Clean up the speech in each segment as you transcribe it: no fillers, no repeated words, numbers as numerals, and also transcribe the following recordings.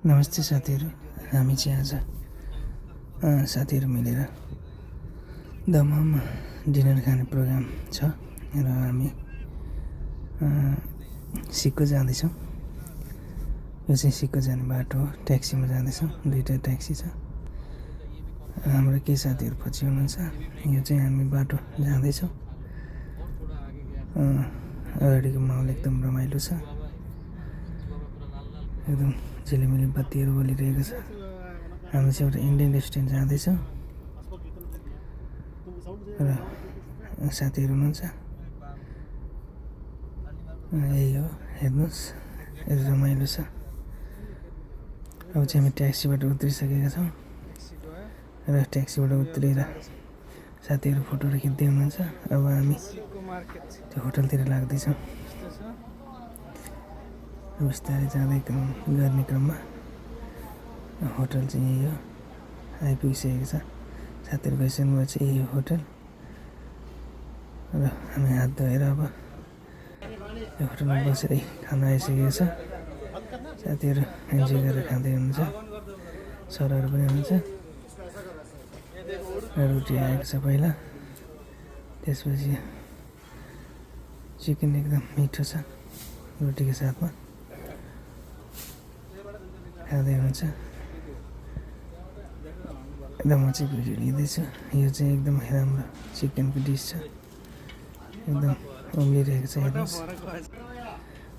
नमस्ते साथीहरू, हामी चाहिँ आज साथीहरू मिलेर दममा डिनर खाने प्रोग्राम छ र हामी सिक्किम जाँदैछौँ। यो चाहिँ सिक्किम जाने बाटो हो। ट्याक्सीमा जाँदैछौँ, दुईवटा ट्याक्सी छ। हाम्रो केही साथीहरू पछि हुनुहुन्छ। यो चाहिँ हामी बाटो जाँदैछौँ। अगाडिको माहौल एकदम रमाइलो छ, एकदम झिलिमिली बत्तीहरू बलिरहेको छ। हामी चाहिँ एउटा इन्डियन रेस्टुरेन्ट जाँदैछौँ र साथीहरू हुनुहुन्छ। यही हो, हेर्नुहोस्, रमाइलो छ। अब चाहिँ हामी ट्याक्सीबाट उत्रिसकेका छौँ र ट्याक्सीबाट उत्रेर साथीहरू फोटोहरू खिच्दै हुनुहुन्छ। अब हामी त्यो होटलतिर लाग्दैछौँ। बिस्तारै जाँदै गर्ने क्रममा होटल चाहिँ यही हो, आइपुगिसकेको छ। साथीहरू गइसक्नु भएको छ। यही हो होटल र हामी हात धोएर अब यो होटलमा बसेर खाना आइसकेको छ। साथीहरू इन्जोय गरेर खाँदै हुनुहुन्छ। सरहरू पनि हुनुहुन्छ। रोटी आएको छ पहिला, त्यसपछि चिकन एकदम मिठो छ रोटीको साथमा खाँदै हुनुहुन्छ। एकदम म चाहिँ भिडियो लिँदैछु। यो चाहिँ एकदम राम्रो चिकनको डिस छ, एकदम उम्लिरहेको छ, हेर्नुहोस्।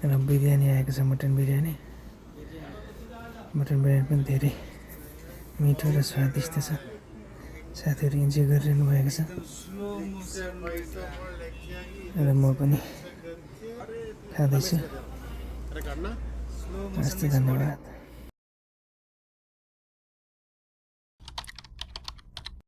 र बिरयानी आएको छ, मटन बिरयानी। मटन बिरयानी पनि धेरै मिठो र स्वादिष्ट छ। साथीहरू इन्जोय गरिरहनु भएको छ र म पनि खाँदैछु। हस् त, धन्यवाद।